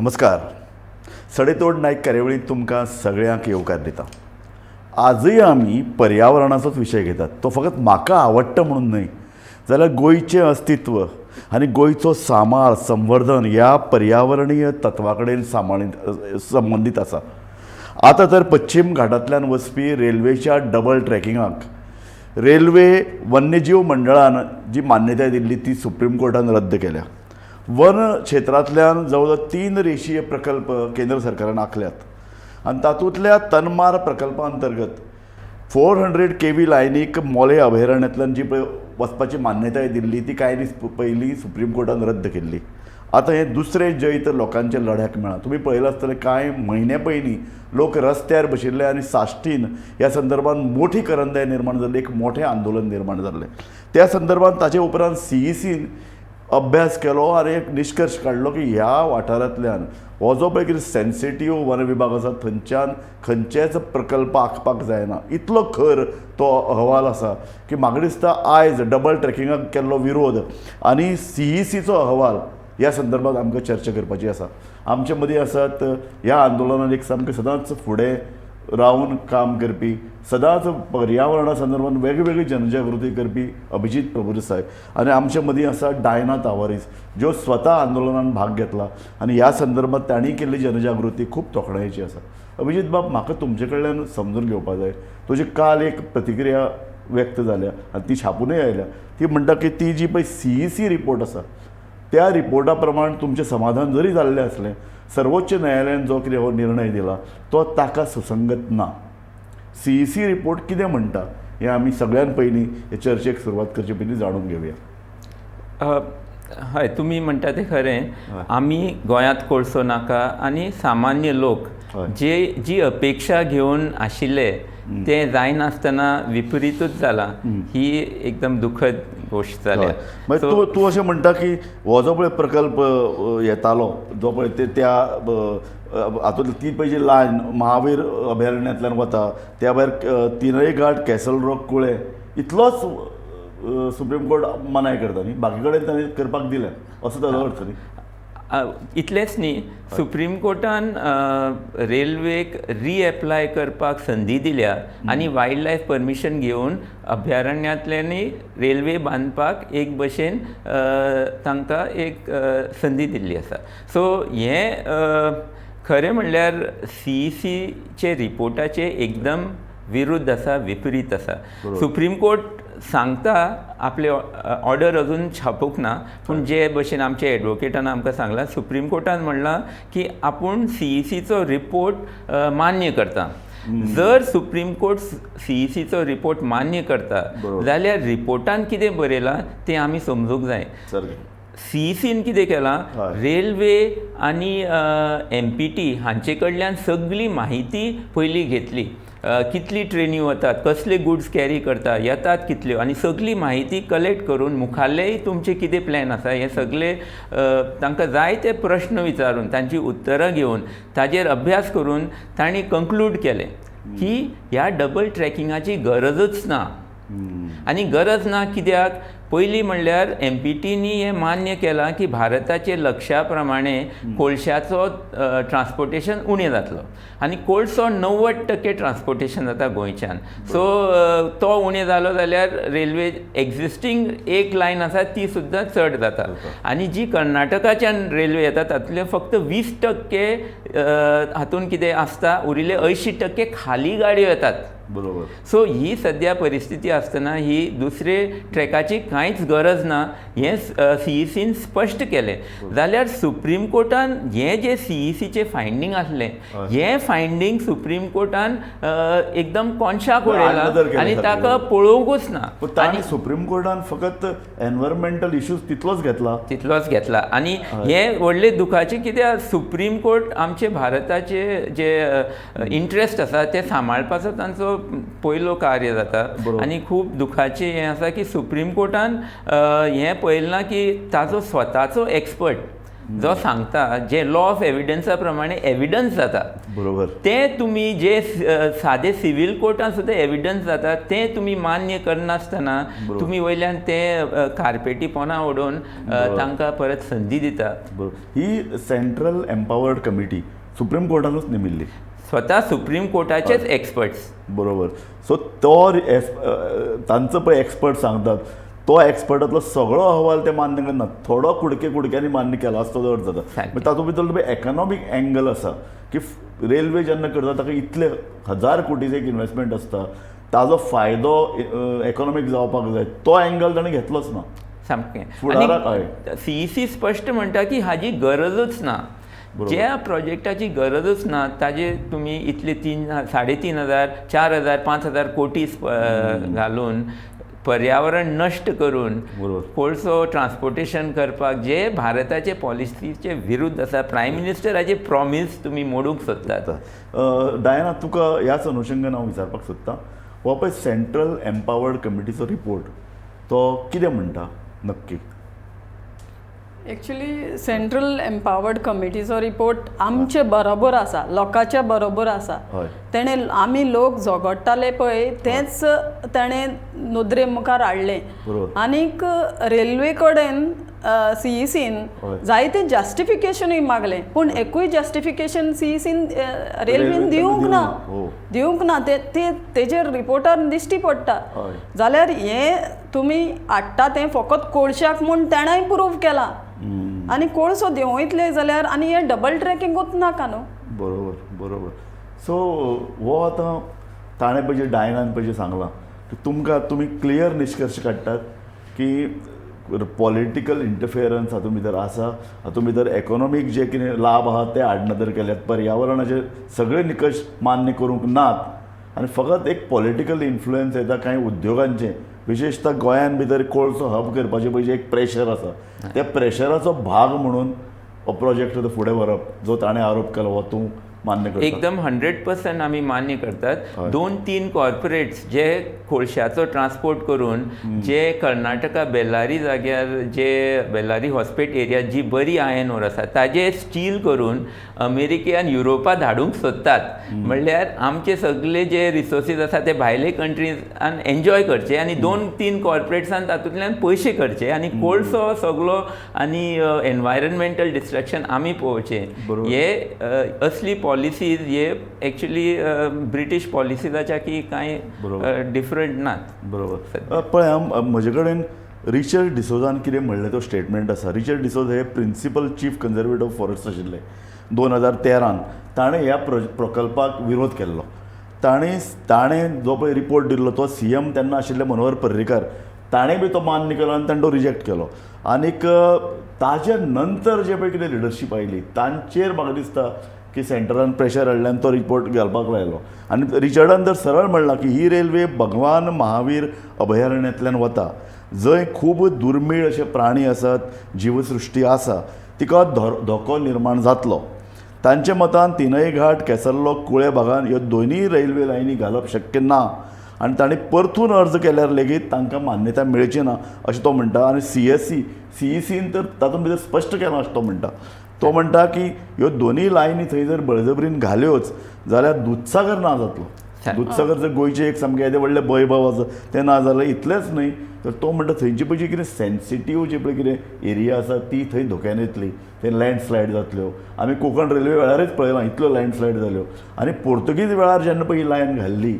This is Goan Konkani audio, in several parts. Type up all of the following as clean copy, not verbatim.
नमस्कार. सडेतोड नायक कार्यावळींत तुमकां सगळ्यांक येवकार दिता. आजूय आमी पर्यावरणाचोच विशय घेतात. तो फकत म्हाका आवडटा म्हणून न्हय, जाल्यार गोंयचें अस्तित्व आनी गोंयचो सांबाळ संवर्धन ह्या पर्यावरणीय तत्वा कडेन सांबाळीत संबंदीत आसा. आतां तर पश्चीम घाटांतल्यान वचपी रेल्वेच्या डबल ट्रॅकिंगाक रेल्वे वन्यजीव मंडळान जी मान्यताय दिल्ली ती सुप्रीम कोर्टान रद्द केल्या. वन क्षेत्रांतल्यान जवळ जवळ 3 रेशीय प्रकल्प केंद्र सरकारान आंखल्यात आनी तातूंतल्या तन्मार प्रकल्पा अंतर्गत 400 kV लायनीक मोले अभयारण्यांतल्यान जी पळय वचपाची मान्यताय दिल्ली ती कांय दीस पयलीं सुप्रीम कोर्टान रद्द केल्ली. आतां हें दुसरें जैत लोकांच्या लढ्याक मेळ्ळां. तुमी पळयलां आसतलें, कांय म्हयने पयलीं लोक रस्त्यार बशिल्ले आनी साश्टीन ह्या संदर्भात मोठी करंदाय निर्माण जाल्ली, एक मोठें आंदोलन निर्माण जाल्लें. त्या संदर्भात ताचे उपरांत CECन अभ्यास केलो आनी एक निश्कर्श काडलो की ह्या वाठारांतल्यान हो जो पळय कितें सेन्सिटीव वन विभाग आसा थंयच्यान खंयचेच प्रकल्प आंखपाक जायना. इतलो खर तो अहवाल आसा की म्हाका दिसता आयज डबल ट्रॅकिंगाक केल्लो विरोध आनी CECचो अहवाल ह्या संदर्भात आमकां चर्चा करपाची आसा. आमचे मदीं आसात ह्या आंदोलनान एक सामकें सदांच फुडें रावन काम करपी, सदांच पर्यावरणा संदर्भात वेगवेगळी जनजागृती करपी अभिजीत प्रभुदेसाय आनी आमचे मदीं आसा डायना तावारीस, ज्यो स्वता आंदोलनान भाग घेतला आनी ह्या संदर्भात तांणी केल्ली जनजागृती खूब तोखणायेची आसा. अभिजीत बाब, म्हाका तुमचे कडल्यान समजून घेवपा जाय, तुजी काल एक प्रतिक्रिया व्यक्त जाल्या आनी ती छापुनूय आयल्या. ती म्हणटा की ती जी पळय CEC report आसा त्या रिपोर्टा प्रमाण तुमचें समाधान जरी जाल्लें आसलें, सर्वोच्च न्यायालयान जो कितें हो निर्णय दिला तो ताका सुसंगत ना. CEC report कितें म्हणटा हें आमी सगळ्यान पयलीं हे चर्चेक सुरवात करचे पयलीं जाणून घेवया. हय, तुमी म्हणटा तें खरें. आमी गोंयांत कोळसो नाका आनी सामान्य लोक जे जी अपेक्षा घेवन आशिल्ले तें जायनासतना विपरीतूच जालां. ही एकदम दुखद गोश्ट जाल्या. मागीर तूं अशें म्हणटा की हो जो पळय प्रकल्प येतालो जो पळय ते त्या हातूंतली ती पळय जी लायन महावीर अभयारण्यांतल्यान वता, त्या भायर तिनय घाट, कॅसल रॉक, कुळे इतलोच सुप्रीम कोर्ट मनाय करता न्ही, बाकी कडेन तांणी करपाक दिलें असो ताजो अर्थ न्ही? इतलेंच न्ही, सुप्रीम कोर्टान रेल्वेक रिएप्लाय करपाक संदी दिल्या आनी वायल्ड लायफ परमिशन घेवन अभयारण्यांतल्यानय रेल्वे बांदपाक एक भशेन तांकां एक संदी दिल्ली आसा. सो हें खरें म्हणल्यार CECचे रिपोर्टाचे एकदम विरुद्ध आसा, विपरीत आसा. सुप्रीम कोर्ट सांगता, आपले ऑर्डर अजून छापूंक ना, पूण जे भशेन आमचे एडवोकेटान आमकां सांगलां, सुप्रीम कोर्टान म्हणलां की आपूण CECचो रिपोर्ट मान्य करता. जर सुप्रीम कोर्ट CECचो रिपोर्ट मान्य करता जाल्यार रिपोर्टान कितें बरयलां तें आमी समजूंक जाय. CECन कितें केलां, रेल्वे आनी MPT हांचे कडल्यान सगळी म्हायती पयलीं घेतली, कितली ट्रेनी वतात, कसले गुड्स कॅरी करता, येतात कितल्यो, आनी सगळी म्हायती कलेक्ट करून मुखाल्लेय तुमचे कितें प्लॅन आसा हे सगळे तांकां जायते प्रश्न विचारून तांची उत्तरां घेवन ताजेर अभ्यास करून तांणी कंक्लूड केलें की ह्या डबल ट्रॅकिंगाची गरजच ना. आनी गरज ना कित्याक, पयलीं म्हणल्यार MPTनी हें मान्य केलां की भारताचे लक्ष्या प्रमाणे कोळशाचो ट्रान्सपोर्टेशन उणें जातलो आनी कोळसो 90% ट्रान्सपोर्टेशन जाता गोंयच्यान. सो तो उणें जालो जाल्यार रेल्वे एग्जिस्टींग एक लायन आसा ती सुद्दां चड जाता आनी जी कर्नाटकाच्यान रेल्वे येता तातूंतले फक्त 20% हातून कितें आसता, उरिल्ले 80% खाली गाडयो येतात. बरोबर. सो ही सद्या परिस्थिती आसतना ही दुसरे ट्रॅकाची कांयच गरज ना हें CECन स्पश्ट केलें. जाल्यार सुप्रीम कोर्टान हें जें CECचें फायंडींग आसलें हें फायंडींग सुप्रीम कोर्टान एकदम कोनशाक उडयलां आनी ताका पळोवंकूच ना. आनी सुप्रीम कोर्टान फकत एनवायरमेंटल इश्यूज तितलोच घेतला, तितलोच घेतला. आनी हें व्हडलें दुखाचें कित्याक सुप्रीम कोर्ट आमचे भारताचे जे इंट्रस्ट आसा ते सांबाळपाचो तांचो पयलो कार्य जाता. आनी खूब दुखाचें हें आसा की सुप्रीम कोर्टान हें पळयलें ना की ताजो स्वताचो एक्सपर्ट जो सांगता जे लॉ ऑफ एविडन्सा प्रमाणे एविडन्स जाता, बरोबर, ते तुमी जे सादे सिवील कोर्टान सुद्दां एविडन्स जाता ते तुमी मान्य करनासतना तुमी वयल्यान ते कार्पेटी पोना उडोवन तांकां परत संदी दिता. बरोबर. ही सेंट्रल एम्पावर्ड कमिटी सुप्रीम कोर्टानूच नेमिल्ली, स्वता सुप्रीम कोर्टाचेच एक्सपर्ट्स. बरोबर. सो तो तांचो पळय एक्सपर्ट सांगतात तो एक्सपर्टांतलो सगळो अहवाल ते मान्य करना, थोडो कुडके कुडक्यांनी मान्य केला आसतो तो अर्थ जाता. तातूंत भितर एकोनॉमीक एंगल आसा की रेल्वे जेन्ना करता ताका इतले 1000 कोटीचो एक इन्वेस्टमेंट आसता, ताजो फायदो एकोनॉमीक जावपाक जाय, तो एंगल ताणें घेतलोच ना सामकें. फुडाराक सीईसी स्पश्ट म्हणटा की हाजी गरजच ना, ज्या प्रोजेक्टाची गरजच ना ताजे तुमी इतले 3, 3,500, 4,000, 5,000 कोटी घालून पर्यावरण नश्ट करून कोळसो ट्रान्सपोर्टेशन करपाक जे भारताचे पॉलिसीचे विरुद्ध आसा, प्रायम मिनिस्टराचे प्रॉमीस तुमी मोडूंक सोदतात. डायना, तुका ह्याच अनुशंगान हांव विचारपाक सोदतां, हो पळय सेंट्रल एम्पावर्ड कमिटीचो रिपोर्ट तो कितें म्हणटा नक्की? एक्चुली सेंट्रल एम्पावर्ड कमिटीचो रिपोर्ट आमचे बरोबर आसा, लोकांच्या बरोबर आसा. तेणें आमी लोक झगडटाले पळय तेंच तेणें नदरे मुखार हाडलें. आनीक रेल्वे कडेन सीईसीन जायते जस्टिफिकेशनूय मागलें, पूण एकूय जस्टिफिकेशन सीईसीन रेल्वेन दिवंक ना, दिवंक ना. ते तेजेर रिपोर्टार दिश्टी पडटा. जाल्यार हें तुमी हाडटा तें फकत कोळशाक म्हूण तेणेंय प्रूव केलां, आनी कोळसो देंवयतले जाल्यार आनी हें डबल ट्रॅकिंगूच नाका न्हू. बरोबर बरोबर. सो हो आतां ताणें पळय डायनान पळय सांगलां की तुमकां तुमी क्लियर निश्कर्श काडटात की पॉलिटिकल इंटरफियरन्स हातूंत भितर आसा, हातूंत भितर इकॉनॉमीक जे कितें लाभ आहा ते आडनदर केल्यात, पर्यावरणाचे सगळे निकश मान्य करूंक नात आनी फकत एक पॉलिटिकल इन्फ्लुयन्स येता कांय उद्योगांचे, विशेशतः गोंयान भितर कोळसो हब करपाचे पळय जे एक प्रेशर आसा त्या प्रेशराचो भाग म्हणून हो प्रोजेक्ट फुडें व्हरप जो ताणें आरोप केलो हो तूं मान्य करता? एकदम 100% आमी मान्य करतात. 2-3 कॉर्पोरेट्स जे कोळशाचो ट्रान्सपोर्ट करून जे कर्नाटका बेल्लारी जाग्यार जे बेल्लारी हॉस्पेट एरिया जी बरी आयन ओर आसा ताजे स्टील करून अमेरिके आनी युरोपा धाडूंक सोदतात. म्हणल्यार आमचे सगळे जे रिसोर्सीस आसा ते भायले कंट्रीजान एन्जॉय करचे आनी 2-3 कॉर्पोरेट्सान तातूंतल्यान पयशे करचे आनी कोळसो सगलो आनी एनवायरमेंटल डिस्ट्रक्शन आमी पळोवचें. हे असली पॉलिसीज हे एक्चुअली ब्रिटीश पॉलिसीजाच्या की कांय डिफरंट नात. बरोबर. पळय म्हजे कडेन रिचर्ड डिसोजान कितें म्हणलें तो स्टेटमेंट आसा. रिचर्ड डिसोज हे principal chief conservator of forest आशिल्ले 2013 ताणें ह्या प्रकल्पाक विरोध केल्लो. ताणें जो पळय रिपोर्ट दिल्लो तो सी एम तेन्ना आशिल्ले मनोहर पर्रीकार ताणें बी तो मान्य केलो आनी ताणें तो रिजेक्ट केलो. आनीक ताजे नंतर जे पळय कितें लिडरशीप आयली तांचेर म्हाका दिसता की सेंट्रलान प्रेशर हाडलें आनी तो रिपोर्ट घालपाक लायलो. आनी रिचर्डान तर सरळ म्हणलां की ही रेल्वे भगवान महावीर अभयारण्यांतल्यान वता जंय खूब दुर्मीळ अशे प्राणी आसात, जीवसृश्टी आसा, तिका धोको निर्माण जातलो. तांच्या मतान तिनय घाट, केसरलो, कुळे भागान ह्यो दोनूय रेल्वे लायनी घालप शक्य ना आनी तांणी परतून अर्ज केल्यार लेगीत तांकां मान्यताय मेळची ना अशें तो म्हणटा. आनी सीईसीन तर तातूंत भितर स्पश्ट केलां अशें तो म्हणटा. तो म्हणटा की ह्यो दोनूय लायनी थंय जर बळजबरीन घाल्योच जाल्यार दुदसागर ना जातलो. दुदसागर जर गोंयचें एक सामकें येदें व्हडलें वैभव आसा तें ना जालें. इतलेंच न्हय तर तो म्हणटा थंयची पळय जी कितें सेन्सिटीव जी पळय कितें एरिया आसा ती थंय धोक्यान येतली, थंय लँडस्लायड जातल्यो. आमी कोंकण रेल्वे वेळारच पळयलां इतल्यो लँडस्लायड जाल्यो. आनी पोर्तुगीज वेळार जेन्ना पळय ही लायन घाल्ली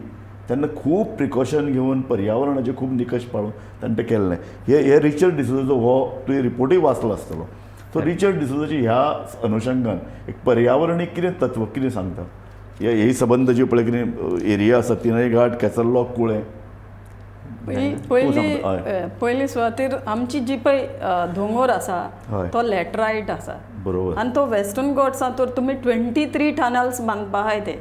तेन्ना खूब प्रिकॉशन घेवन पर्यावरणाचे खूब निकश पाळून ताणें तें केल्लें. हे रिचर्ड डिसोजाचो हो तुवें रिपोर्टूय वाचलो आसतलो. सो रिचर्ड डिसोजाची ह्या अनुशंगान एक पर्यावरणीक कितें तत्व कितें सांगता हे सबंद जी पळय कितें एरिया आसा तिनय घाट, केसरलो, कुळे. पयली सुवातेर आमची जी पळय दोंगोर आसा तो लॅटरायट आसा. बरोबर. आनी तो वेस्टर्न घाट्स तर तुमी 23 टनल्स बांदपा आहाय ते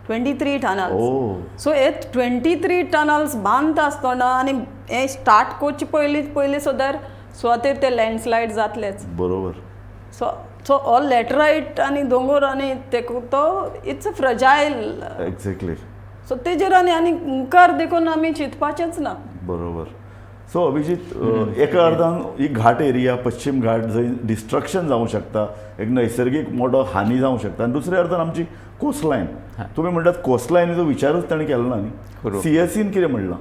23 टनल्स. सो हे 23 टनल्स बांदता आसतना आनी हे स्टार्ट करचे पयलीं पयली सुद्दां सुवातेर ते लँडस्लायड जातलेच. बरोबर. सो सो ऑल लॅटरायट आनी दोंगोर आनी ते तो it's a fragile. Exactly. So तेजेर आनी आनी मुखार देखून आमी चिंतपाचेंच ना. बरोबर. सो अभिजीत, एका अर्दान ही घाट एरिया, पश्चिम घाट जंय डिस्ट्रक्शन जावंक शकता, एक नैसर्गीक मोटो हानी जावंक शकता, आनी दुसऱ्या अर्दान आमची कोस्टलायन. तुमी म्हणटात कोस्टलायनीचो विचारूच ताणें केलो ना न्ही. सीएससीन कितें म्हणलां?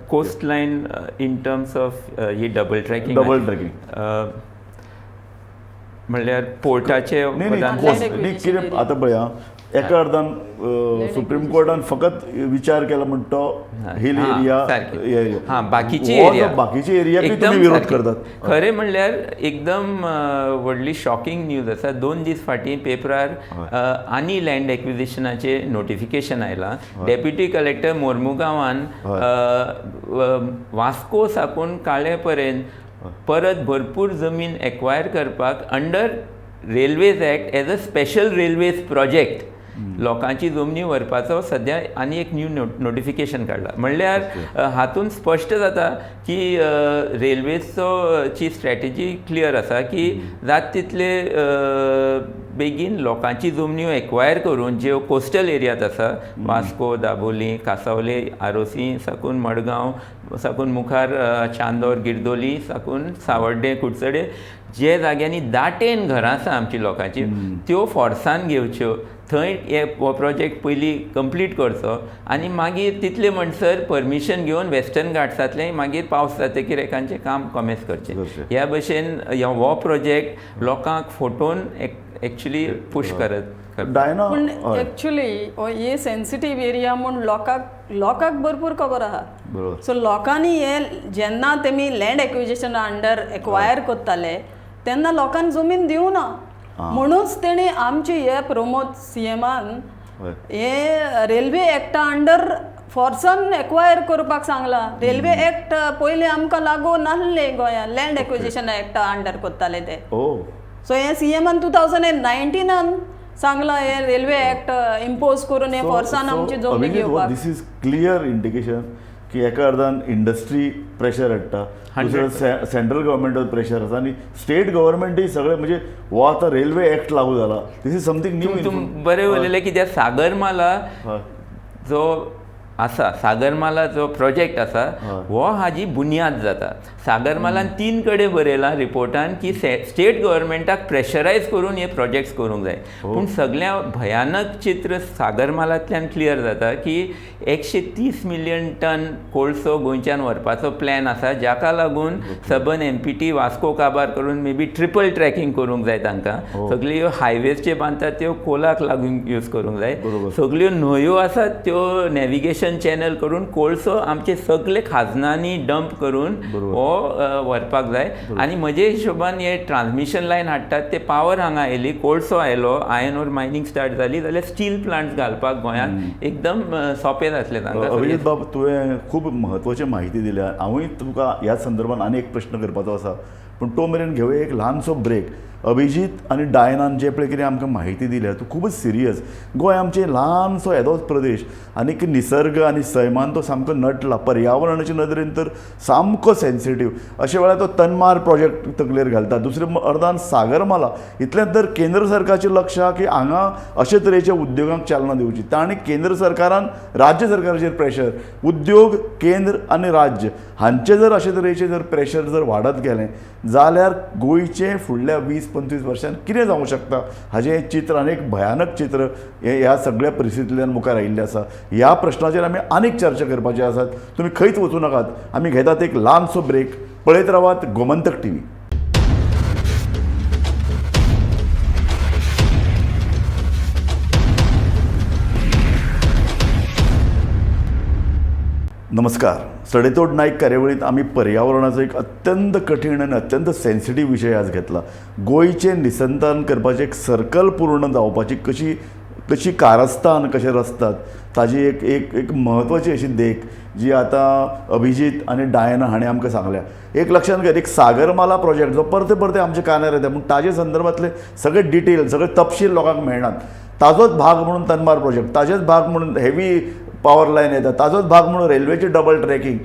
Coastline in terms of he double tracking, double tracking म्हणल्यार पोर्टाचे कितें आतां पळया, एका अर्दान सुप्रीम कोर्टान फकत विचार केला म्हण तो हिल एरिया, बाकीची एरिया, बाकीची एरिया तुमी विरोध करतात. खरें म्हणल्यार एकदम व्हडली शॉकिंग न्यूज आसा. 2 दीस फाटीं पेपरार आनी लँड एक्विजिशनाचे नोटिफिकेशन आयलां. डेप्युटी कलेक्टर मोर्मुगांवान वास्को साकून काळे पर्यंत परत भरपूर जमीन एक्वायर करपाक under railways act as a special railways project लोकांची जमनी व्हरपाचो सद्या आनी एक न्यू नोटिफिकेशन काडला. म्हणल्यार हातून स्पश्ट जाता की रेल्वेचो ची स्ट्रॅटेजी क्लियर आसा की जात तितले बेगीन लोकांची जमन्यो एक्वायर करून ज्यो कोस्टल एरियात आसा, वास्को, दाबोली, कासावले, आरोसी साकून मडगांव साकून मुखार चांदोर, गिरदोली साकून सावड्डें, कुडचडे, जे जाग्यांनी दाटेन घरां आसा आमची लोकांची त्यो फोर्सान घेवच्यो. थंय हे हो प्रोजेक्ट पयलीं कंप्लीट करचो आनी मागीर तितले म्हणसर परमिशन घेवन वेस्टर्न घाट्सांतलें मागीर पावस जातकीर एकांचें काम कॉमेस करचें. ह्या भशेन हो प्रोजेक्ट लोकांक फोटोन एक्चुली पुश करत. पूण एक्चुली हे सेन्सिटीव एरिया म्हूण लोकांक लोकांक भरपूर खबर आहा. सो लोकांनी हे जेन्ना तेमी लँड एक्विजिशन अंडर एक्वायर करताले तेन्ना लोकांक जमीन दिवना, म्हणूच तेणी आमचे हे प्रमोद सीएमान हे रेल्वे एक्टा अंडर फोर्सान एक्वायर करपाक सांगला. रेल्वे एक्ट पयलीं आमकां लागू नासले गोंयांत, लँड एक्विजिशन एक्टा अंडर करताले ते. सो हे सीएमान 2019 सांगला हे रेल्वे एक्ट इम्पोज करून हे फोर्सान आमची जमनी घेवपाक. दिस is clear indication की एका अर्दान इंडस्ट्री प्रेशर हाडटा, दुसरें सेंट्रल गव्हर्मेंटार प्रेशर आसा आनी स्टेट गव्हर्मेंटूय सगळें, म्हणजे हो आतां रेल्वे एक्ट लागू जाला, this is something new. तूं बरें उलयलें कित्याक सागरमाला जो आसा, सागरमाला जो प्रोजेक्ट आसा हो हाजी बुन्याद जाता. सागरमालान 3 कडेन बरयलां रिपोर्टान की स्टेट गव्हर्मेंटाक प्रेशरायज करून हे प्रोजेक्ट्स करूंक जाय. पूण सगळ्या भयानक चित्र सागरमालांतल्यान क्लियर जाता की 130 मिलियन टन कोळसो गोंयच्यान व्हरपाचो प्लॅन आसा, जाका लागून सबन एमपीटी वास्को काबार करून मे बी ट्रिपल ट्रॅकिंग करूंक जाय तांकां. सगळ्यो हायवेज जे बांदतात त्यो कोलाक लागून यूज करूंक जाय. सगळ्यो न्हंयो आसात त्यो नॅविगेशन चॅनल करून कोळसो आमचे सगळे खाजनांनी डंप करून हो व्हरपाक जाय. आनी म्हजे हिशोबान हे ट्रान्समिशन लायन हाडटात ते पावर हांगा आयली, कोळसो आयलो, आयर्न ओर मायनींग स्टार्ट जाली जाल्यार स्टील प्लांट्स घालपाक गोंयांत एकदम सोंपें जातलें तांकां. अभिजीत बाब, तुवें खूब म्हत्वाची म्हायती दिल्या. हांवूय तुका ह्या संदर्भात आनी एक प्रश्न करपाचो आसा, पूण तो मेरेन घेवया एक ल्हानसो ब्रेक. अभिजीत आनी डायनान जे पळय कितें आमकां म्हायती दिल्या तो खुबूच सिरियस. गोंय आमचें ल्हानसो येदोच प्रदेश आनीक निसर्ग आनी सैमान तो सामको नटला, पर्यावरणाचे नदरेन तर सामको सेन्सिटीव. अशे वेळार तो तन्मार प्रोजेक्ट तकलेर घालता, दुसरे अर्दान सागरमाला. इतलें तर केंद्र सरकारचें लक्ष आहा की हांगा अशे तरेच्या उद्योगांक चालना दिवची. तांणी केंद्र सरकारान राज्य सरकाराचेर प्रेशर, उद्योग केंद्र आनी राज्य हांचे जर अशे तरेचे जर प्रेशर जर वाडत गेलें जाल्यार गोंयचें फुडल्या 20-25 वर्सांत कितें जावंक शकता हाजें हें चित्र आनी एक भयानक चित्र हें ह्या सगळ्या परिस्थितींतल्यान मुखार आयिल्लें आसा. ह्या प्रश्नाचेर आमी आनीक चर्चा करपाची आसात. तुमी खंयच वचूं नाकात, आमी घेतात एक ल्हानसो ब्रेक. पळयत रावात गोमंतक टीव्ही. नमस्कार. सडेतोड नायक कार्यावळींत आमी पर्यावरणाचो एक अत्यंत कठीण आनी अत्यंत सेन्सिटीव विशय आज घेतला. गोंयचें निसंतान करपाचें एक सर्कल पूर्ण जावपाची कशी कशी कारस्थान कशें रचतात ताजी एक एक एक म्हत्वाची अशी देख जी आतां अभिजीत आनी डायना हाणें आमकां सांगल्या. एक लक्षांत घेत, एक सागरमाला प्रोजेक्ट जो परते परते आमच्या कानार येता, पूण ताजे संदर्भांतले सगळे डिटेल सगळे तपशील लोकांक मेळनात. ताजोच भाग म्हणून तन्मार प्रोजेक्ट, ताजेच भाग म्हणून हेवी पावर लायन येता, ताजोच भाग म्हणून रेल्वेची डबल ट्रॅकिंग,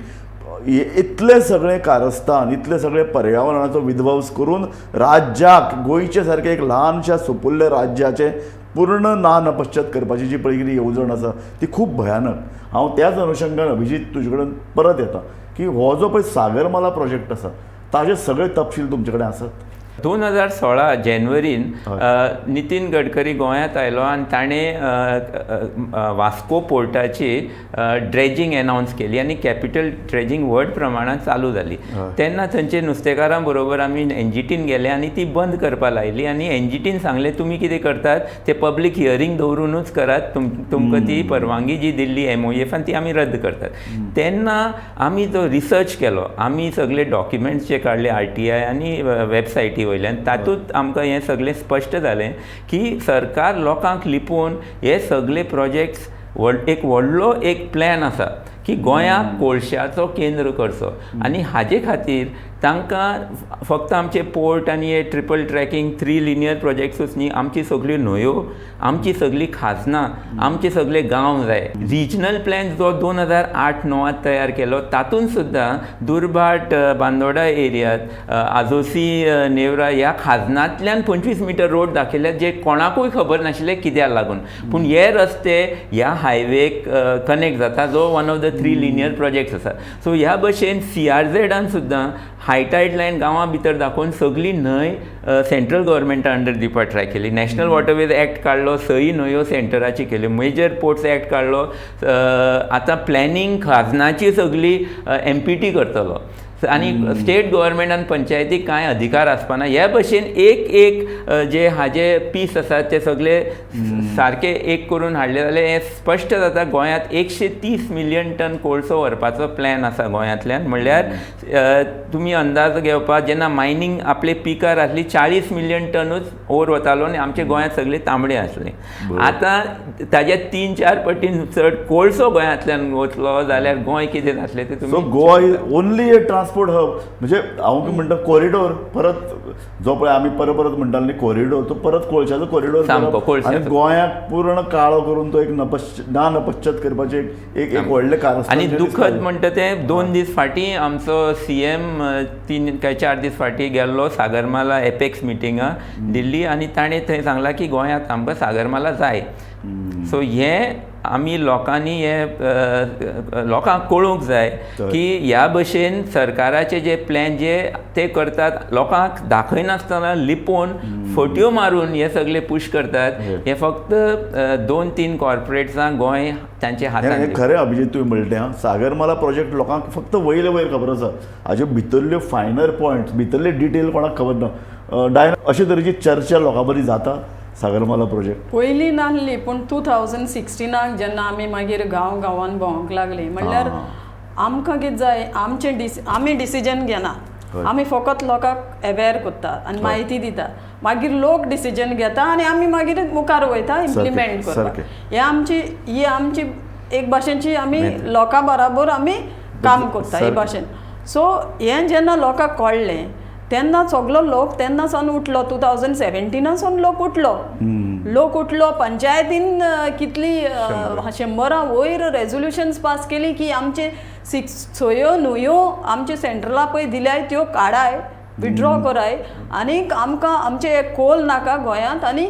इतलें सगळें कारस्थान, इतलें सगळें पर्यावरणाचो विध्वंस करून राज्याक, गोंयचे सारकें एक ल्हानशा सुपुल्ल्या राज्याचें पूर्ण ना नपश्चात करपाची जी पळय कितें येवजण आसा ती खूब भयानक. हांव त्याच अनुशंगान अभिजीत तुजे कडेन परत येता की हो जो पळय सागरमाला प्रोजेक्ट आसा ताजे सगळे तपशील तुमचे कडेन आसात? 2016 जानेवारीन नितीन गडकरी गोंयांत आयलो आनी ताणें वास्को पोर्टाची ड्रेजींग एनावन्स केली आनी कॅपिटल ड्रेजींग व्हड प्रमाणांत चालू जाली. तेन्ना थंयचे नुस्तेकारां बरोबर आमी एनजीटीन गेले आनी ती बंद करपाक लायली आनी एनजीटीन सांगलें तुमी कितें करतात ते पब्लीक हियरींग दवरुनूच करात, तुमकां ती परवानगी जी दिल्ली MOEF ती आमी रद्द करतात. तेन्ना आमी जो रिसर्च केलो, आमी सगळे डॉक्युमेंट्स जे काडले RTI आनी वेबसायटी वयल्यान, तातूंत आमकां हें सगळें स्पश्ट जालें की सरकार लोकांक लिपोवन हे सगळे प्रोजेक्ट्स एक व्हडलो एक प्लॅन आसा की गोंयाक कोळशाचो केंद्र करचो आनी हाजे खातीर तांकां फक्त आमचे पोर्ट आनी हे ट्रिपल ट्रॅकिंग 3 लिनियर प्रोजेक्ट्सूच न्ही, आमची सगळ्यो न्हंयो, आमची सगळी खाजनां, आमचे सगळे गांव जाय. रिजनल प्लॅन जो 2008-9 तयार केलो तातूंत सुद्दां दुर्भाट, बांदोडा एरियात, आजोसी, नेवरा ह्या खाजनांतल्यान 25 मिटर रोड दाखयले जे कोणाकूय खबर नाशिल्ले कित्याक लागून, पूण हे रस्ते ह्या हायवेक कनेक्ट जाता जो one of the 3 linear projects आसा. सो ह्या भशेन CRZ सुद्दां हायटायड लायन गांवां भितर दाखोवन सगळी न्हंय सेंट्रल गव्हर्मेंटा अंडर दिवपाक ट्राय केली. नॅशनल वॉटरवेज एक्ट काडलो, 6 न्हंयो सेंटराची केल्यो, मेजर पोर्ट्स एक्ट काडलो, आतां प्लॅनिंग खाजनाची सगळी MPT करतलो आनी स्टेट गव्हर्मेंट आनी पंचायतीक कांय अधिकार आसपाना. ह्या भशेन एक एक जे हाजे पीस आसात ते सगळे सारके एक करून हाडले जाल्यार हें स्पश्ट जाता गोंयांत 130 मिलियन टन कोळसो व्हरपाचो प्लॅन आसा गोंयांतल्यान. म्हणल्यार तुमी अंदाज घेवपाक जेन्ना मायनींग आपले पिकार आसली 40 मिलियन टनूच ओर वतालो आनी आमच्या गोंयांत सगळे तांबडे आसले. आतां ताज्या 3-4 पटीन चड कोळसो गोंयांतल्यान वतलो जाल्यार गोंय कितें जातलें तें तुमी. So Goa is only a transport hub. म्हणजे हांव कितें म्हणटा कॉरिडोर परत जो पळय आमी परत परत म्हणटाले न्ही कॉरिडोर, तो परत कोळशाचो कॉरिडोर सामको आनी गोंयाक पूर्ण काळो करून तो एक ना नपश्चात करपाचें एक एक व्हडलें कारस्थान. आनी दुखद म्हणटा तें 2 दीस फाटीं आमचो CM 3 काय 4 दीस फाटीं गेल्लो सागरमाला एपेक्स मिटिंगा दिल्ली आनी ताणें थंय सांगलां की गोंयांत आमकां सागरमाला जाय. सो हें आमी लोकांनी हे लोकांक कळूंक जाय की ह्या भशेन सरकाराचे जे प्लॅन जे ते करतात लोकांक दाखयनासतना लिपोवन फटयो मारून हे सगळे पुश करतात. हे फक्त 2-3 कॉर्पोरेट्सांक गोंय तांचे हातांत. खरें अभिजीत तुवें म्हणलें आं, सागरमाला प्रोजेक्ट लोकांक फक्त वयले वयर खबर आसा, हाजे भितरल्यो फायनर पॉयंट्स भितरले डिटेल कोणाक खबर ना. डायना अशे तरेची चर्चा लोकां बरी जाता सागरमाला प्रोजेक्ट पयलीं नासली, पूण 2016 जेन्ना आमी मागीर गांव गांवान भोंवंक लागली म्हणल्यार आमकां कितें जाय, आमचें आमी डिसिजन घेना, आमी फकत लोकांक अवेर करता आनी म्हायती दिता, मागीर लोक डिसिजन घेता आनी आमी मागीर मुखार वयता इम्प्लिमेंट करता. हे आमची ही आमची एक भाशेनची आमी लोकां बराबर आमी काम करता हे भाशेन. सो हें जेन्ना लोकांक कळ्ळें तेन्ना सगलो लोक तेन्ना सावन उठलो, 2017 सावन लोक उठलो, लोक उठलो. पंचायतीन कितली 100 वयर रेजोल्युशन्स पास केली की आमचे 6 न्हंयो आमचे सेंट्रला पळय दिल्याय त्यो काडाय, विड्रॉ कराय आनीक आमकां आमचे कोल नाका गोंयांत आनी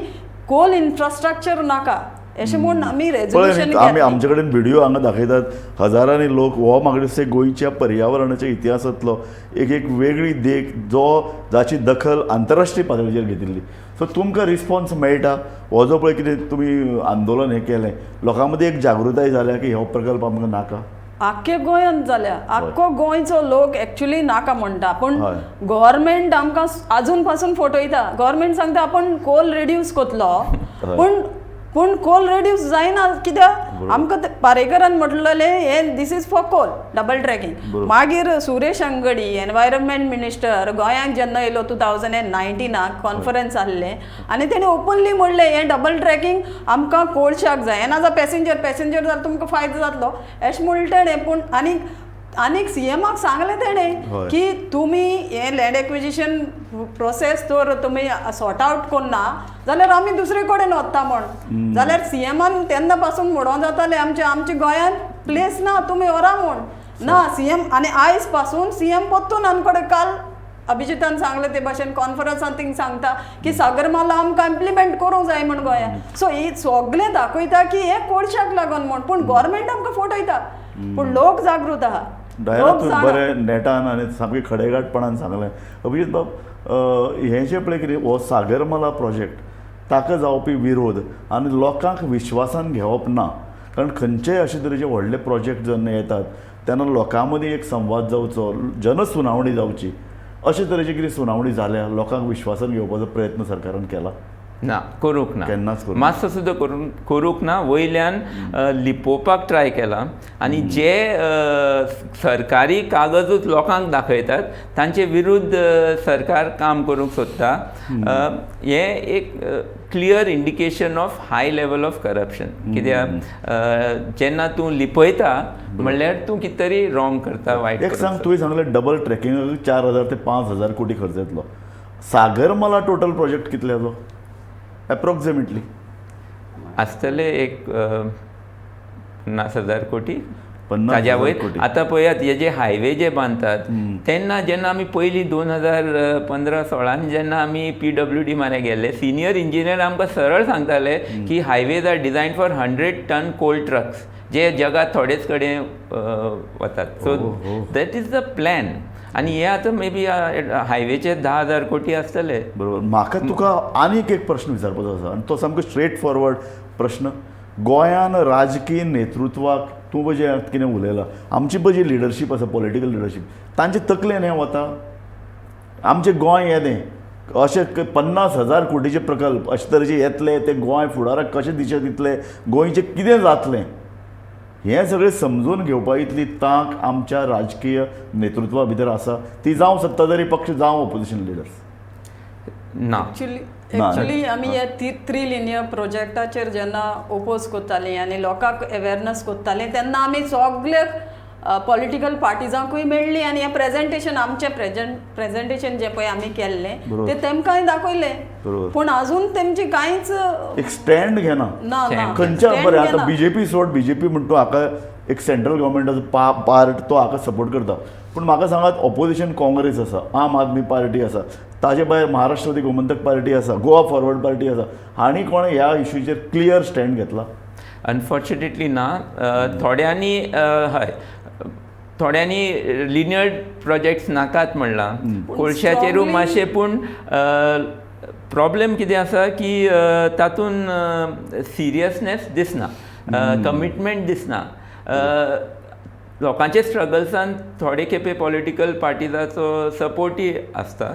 कोल इन्फ्रास्ट्रक्चर नाका अशें म्हूण आमी रेजोल्युशन. आमी आमचे कडेन व्हिडिओ हांगा दाखयतात, हजारांनी लोक. हो म्हाका दिसता गोंयच्या पर्यावरणाच्या इतिहासांतलो एक एक वेगळी देख जो जाची दखल आंतरराष्ट्रीय पातळीचेर घेतिल्ली. सो तुमकां रिस्पॉन्स मेळटा हो जो पळय कितें तुमी आंदोलन हें केलें, लोकां मदीं एक जागृताय जाल्या की हो प्रकल्प आमकां नाका. आख्खे गोंयांत जाल्या, आख्खो गोंयचो लोक एक्चुली नाका म्हणटा, पूण गव्हर्मेंट आमकां आजून पासून फटयता. गव्हर्मेंट सांगता आपूण कोल रिड्यूस करतलो, पूण पूण कोल रेड्यूस जायना कित्याक आमकां पारेकरान म्हटलेलें हें this is for coal double tracking. मागीर सुरेश अंगडी एनवायरमेंट मिनिस्टर गोंयांक जेन्ना येयलो 2019 कॉन्फरन्स आहलें आनी तेणी ओपनली म्हणलें हें डबल ट्रॅकिंग आमकां कोळशाक जाय, येना जा पॅसेंजर पॅसेंजर जाल्यार तुमकां फायदो जातलो अशें म्हणलें तेणें. पूण आनीक आनीक सीएमाक सांगलें तेणें की तुमी हें लँड एक्विजिशन प्रोसेस तर तुमी सॉर्ट आवट करना जाल्यार आमी दुसरे कडेन वता म्हण. जाल्यार सीएमान तेन्ना पासून म्हणोन जातालें आमचे आमच्या गोंयांत प्लेस ना तुमी व्हरा म्हूण ना सीएम. आनी आयज पासून सीएम परतून आमचे कडेन काल अभिजितान सांगलें ते भाशेन कॉन्फरन्सान थिंग सांगता की सागरमाला आमकां इम्प्लिमेंट करूंक जाय म्हण गोंयांत. सो ही सगळें दाखयता की हे कोळशाक लागून म्हण, पूण गव्हर्मेंट आमकां फटयता, पूण लोक जागृत आहा. डायना तूं बरें नेटान आनी सामकें खडेगांठपणान सांगलें. अभिजीत बाब, हें जें पळय कितें हो सागरमाला प्रोजेक्ट ताका जावपी विरोध आनी लोकांक विश्वासान घेवप ना, कारण खंयचेय अशे तरेचे व्हडले प्रोजेक्ट जेन्ना येतात तेन्ना लोकां मदीं एक संवाद जावचो, जनसुनावणी जावची, अशे तरेची कितें सुनावणी जाल्या, लोकांक विश्वासान घेवपाचो प्रयत्न सरकारान केला? ना, करूंक ना, केन्नाच करूंक मातसो सुद्दां करूंक ना. वयल्यान लिपोवपाक ट्राय केला आनी जे सरकारी कागदूच लोकांक दाखयतात तांचे विरुद्ध सरकार काम करूंक सोदता. हें एक clear indication of high level of corruption. कित्याक जेन्ना तूं लिपयता म्हणल्यार तूं कितें तरी रॉंग करता, वायट. एक सांग, तुवें सांगलें डबल ट्रॅकिंगाक 4,000 ते 5,000 कोटी खर्च येतलो. सागरमाला टोटल प्रोजेक्ट कितल्याचो एप्रोक्सिमेटली आसतले? एक 50,000 कोटी. 50 ताज्या वयर. कोटी. आतां पळयात, हे जे हायवे जे बांदतात तेन्ना जेन्ना आमी पयलीं 2015-16 जेन्ना आमी PWD माऱ्या गेल्ले, सिनियर इंजिनियर आमकां सरळ सांगताले की highways are design for 100 ton coal trucks, जे जगात थोडेच कडेन वतात. So that is the plan. आनी हे आतां मे बी हायवेचे 10,000 कोटी आसतले. बरोबर. म्हाका तुका आनीक एक प्रश्न विचारपाचो आसा आनी तो सामको स्ट्रेट फॉरवर्ड प्रश्न. गोंयान राजकीय नेतृत्वाक तूं पळय जें कितें उलयलां, आमची पळय जी लिडरशीप आसा, पॉलिटिकल लिडरशीप, तांचे तकलेन हें वता आमचें गोंय येदें अशें 50,000 कोटीचे प्रकल्प अशे तरेचे येतले, ते गोंय फुडाराक कशें दिशें दितले, गोंयचें कितें जातलें, हें सगळें समजून घेवपा इतली तांक आमच्या राजकीय नेतृत्वा भितर आसा? ती जावं सत्ताधारी पक्ष जावं ऑपोजिशन लिडर्स. ना. एक्चुअली आमी ह्या थ्री लिनियर प्रोजेक्टाचेर जेन्ना ओपोज करतालीं आनी लोकांक अवेरनस करतालीं तेन्ना आमी सगळे पॉलिटिकल पार्टिजांकूय मेळ्ळी आनी हें प्रेजेंटेशन, आमचें प्रेजेंटेशन जें पळय आमी केल्लें तें तेमकांय दाखयलें, पूण अजून तेमची कांयच एक स्टँड घेना. ना, खंयच्या बरें आतां बीजेपी सोड, बीजेपी म्हणटा हाका एक सेंट्रल गव्हर्मेंटाचो पार्ट तो हाका सपोर्ट करता, पूण म्हाका सांगात ऑपोजिशन काँग्रेस आसा, आम आदमी पार्टी आसा, ताजे भायर महाराष्ट्रवादी गोमंतक पार्टी आसा, गोवा फॉरवर्ड पार्टी आसा, हांणी कोणें ह्या इशूचेर क्लियर स्टँड घेतला? अनफॉर्च्युनेटली ना. थोड्यांनी हय, थोड्यांनी लिनियर प्रोजेक्ट्स नाकात म्हणलां, कोळशाचेरूय मातशें. पूण प्रॉब्लेम कितें आसा की तातूंत सिरियसनेस दिसना, कमिटमेंट दिसना. लोकांचे स्ट्रगल्सान थोडे खेपे पॉलिटिकल पार्टीजाचो सपोर्टूय आसता,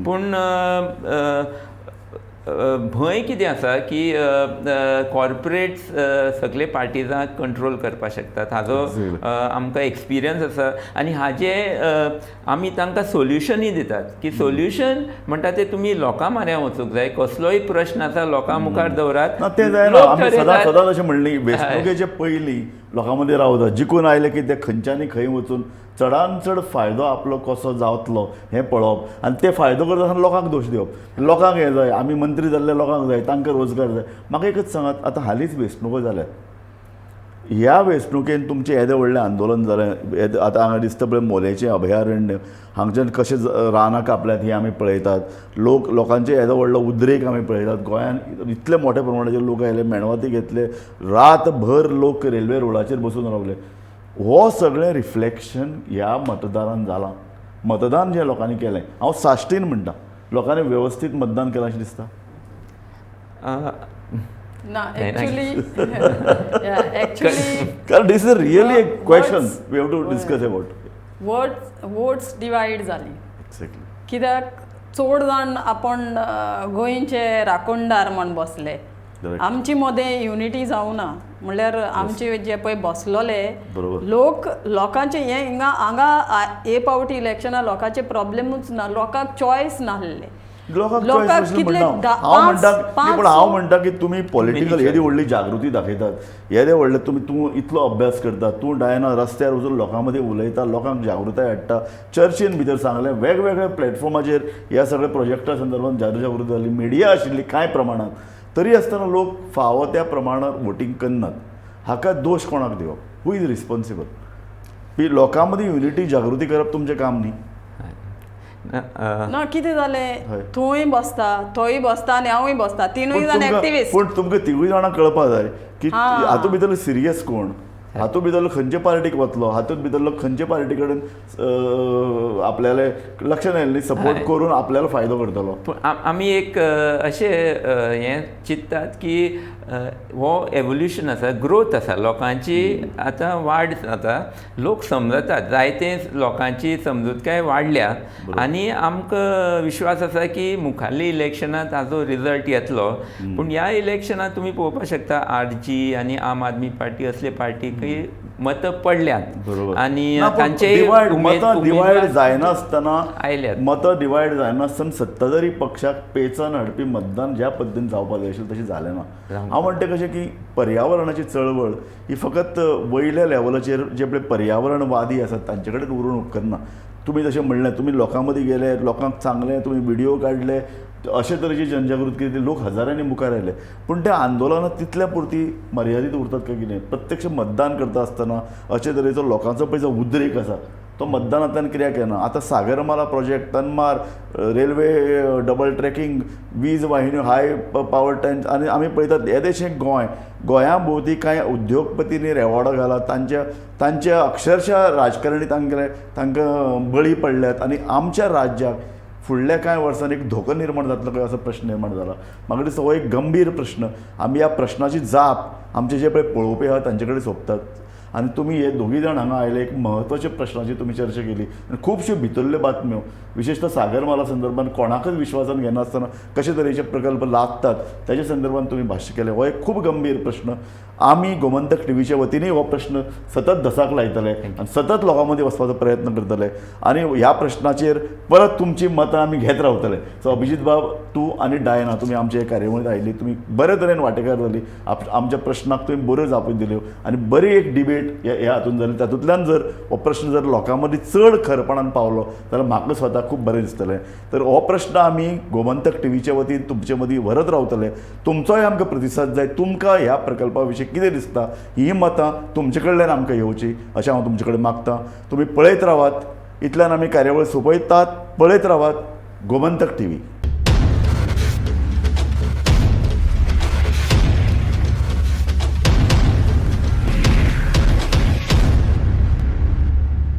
पूण भंय कितें आसा की कॉर्पोरेट्स सगळे पार्टिजांक कंट्रोल करपाक शकतात. हाजो आमकां एक्सपिरियन्स आसा आनी हाजे आमी तांकां सोल्युशनूय दितात की सोल्युशन म्हणटा ते तुमी लोकां म्हऱ्यान वचूंक जाय, कसलोय प्रश्न आसा लोकां मुखार दवरात. ना तें जायना. आमी सदां सदांच अशें म्हणलें, वेंचणुकेचे पयलीं लोकां मदीं रावता, जिखून आयले की ते खंयच्यानी खंय वचून चडान चड फायदो आपलो कसो जातलो हें पळोवप आनी ते फायदो करता आसतना लोकांक दोश दिवप, लोकांक हें जाय, आमी मंत्री जाल्ले लोकांक जाय, तांकां रोजगार जाय. म्हाका एकच सांगात, आतां हालींच वेंचणुको जाल्यात, ह्या वेंचणुकेन तुमचें येदें व्हडलें आंदोलन जालें, आतां हांगा दिसता पळय मोलेचें अभयारण्य, हांगच्यान कशें रानां कापल्यात हें आमी पळयतात, लोक लोकांचे येदो व्हडलो उद्रेक आमी पळयतात, गोंयांत इतले मोठ्या प्रमाणाचेर लोक आयले, मेणवाती घेतले, रातभर लोक रेल्वे रुळाचेर बसून रावले. हो सगळें रिफ्लेक्शन ह्या मतदारान जालां. मतदान जें लोकांनी केलें, हांव साश्टीन म्हणटा, लोकांनी वेवस्थीत मतदान केलां अशें दिसता? ना, एक्चुअली एक्चुअली कारण this is really a question we have to discuss about. Votes divide जाली. एक्झॅक्टली. कित्याक चड जाण आपण गोंयचे राखणदार म्हण बसले, आमची मदें युनिटी जावना. म्हणल्यार आमचे जे पळय बसलोले लोक, लोकांचे हे हिंगा हांगा हे फावटी इलेक्शना लोकांचे प्रॉब्लेमूच ना, लोकांक चॉयस नासले. लोकांक कितले, हांव म्हणटा की तुमी पॉलिटिकल येदी व्हडली जागृती दाखयतात, येदे व्हडले तुमी, तूं इतलो अभ्यास करता, तूं डायना रस्त्यार वचून लोकां मदीं उलयता, लोकांक जागृताय हाडटा, चर्चीन भितर सांगलें, वेगवेगळ्या प्लॅटफॉर्माचेर ह्या सगळ्या प्रोजेक्टा संदर्भात जनजागृती जाली, मिडिया आशिल्ली कांय प्रमाणांत, तरी आसतना लोक फावो त्या प्रमाणात वोटींग करनात. हाका दोश कोणाक दिवप? Who is responsible? लोकां मदीं युनिटी जागृती करप तुमचें काम न्ही? ना कितें जालें, तूंय बसता थंय बसता आनी हांवूय बसता, तिनूय जाण एक्टिविस्ट. पूण तुमकां तिगूय जाणां कळपाक जाय की हातूंत भितर सिरियस कोण, हातूंत भितरलो खंयचे पार्टीक वतलो, हातूंत भितरलो खंयचे पार्टी कडेन आपल्याले लक्ष नायिल्ली सपोर्ट करून आपल्याला फायदो करतलो. पूण आमी एक अशें हें चिंततात की हो एवोल्युशन आसा, ग्रोथ आसा, लोकांची आतां वाड जाता, लोक समजतात, जायते लोकांची समजूतकाय वाडल्या आनी आमकां विश्वास आसा की मुखाल्ल्या इलेक्शनांत हाजो रिजल्ट येतलो. पूण ह्या इलेक्शनांत तुमी पळोवपाक शकता आरजी आनी आम आदमी पार्टी असले पार्टीकय मतां पडल्यात आनी तांचे मतां डिवायड जायनासतना आयल्यात, मतां डिवायड जायनासतना सत्ताधारी पक्षाक पेचान हाडपी मतदान ज्या पद्दतीन जावपाक जाय आशिल्लें तशें जालें ना. हांव म्हणटा कशें की पर्यावरणाची चळवळ ही फकत वयल्या लेवलाचेर जे पळय पर्यावरणवादी आसात तांचे कडेन उरून उपकरना. तुमी जशें म्हणलें, तुमी लोकां मदीं गेले, लोकांक सांगलें, तुमी व्हिडियो काडले, अशे तरेची जनजागृती केली, लोक हजारांनी मुखार आयले. पूण त्या आंदोलनां तितल्या पुरती मर्यादीत उरतात काय कितें? प्रत्यक्ष मतदान करता आसतना अशे तरेचो लोकांचो पळय जो उद्रेक आसा तो मतदानांतल्यान कित्याक येना? आतां Sagarmala project, Tanmar, railway double tracking, वीज वाहिन्यो, हाय पावर टॅन्क, आनी आमी पळयतात येदेशें गोंय, गोंया भोंवती कांय उद्योगपतींनी रेवाडो घाला, तांच्या अक्षरशः राजकारणी तांकां बळी पडल्यात आनी आमच्या राज्याक फुडल्या कांय वर्सांनी एक धोको निर्माण जातलो काय असो प्रश्न निर्माण जाला. म्हाका दिसता हो एक गंभीर प्रश्न. आमी ह्या प्रश्नाची जाप आमचे जे पळय पळोवपी आहा तांचे कडेन सोंपतात. आनी तुमी हे दोगूय जाण हांगा आयले, एक म्हत्वाच्या प्रश्नाची तुमी चर्चा केली आनी खुबश्यो भितरल्यो बातम्यो, विशेशतः सागरमाला संदर्भात कोणाकच विश्वासान घेनासतना कशे तरेचे प्रकल्प लागतात ताच्या संदर्भात तुमी भाश्य केलें. हो एक खूब गंभीर प्रश्न. आमी गोमंतक टीव्हीच्या वतीनूय हो प्रश्न सतत धसाक लायतले आनी सतत लोकां मदीं वचपाचो प्रयत्न करतले आनी ह्या प्रश्नाचेर परत तुमची मतां आमी घेत रावतले. सो अभिजीत बाब, तूं आनी डायना, तुमी आमचे कार्यावळींत आयली, तुमी बरे तरेन वांटेकार जाली, आमच्या प्रश्नाक तुमी बऱ्यो जापो दिल्यो आनी बरी एक डिबेट ह्या हातूंत जाली. तातूंतल्यान जर हो प्रश्न जर लोकां मदीं चड खरपणान पावलो जाल्यार म्हाका स्वता खूब बरें दिसतलें. तर हो प्रश्न आमी गोमंतक टीव्हीच्या वतीन तुमचे मदीं व्हरत रावतले. तुमचोय आमकां प्रतिसाद जाय, तुमकां ह्या प्रकल्पा विशीं कितें दिसता ही मतां तुमचे कडल्यान आमकां येवची अशें हांव तुमचे कडेन मागतां. तुमी पळयत रावात. इतल्यान आमी कार्यावळ सोंपयतात. पळयत रावात गोमंतक टीव्ही.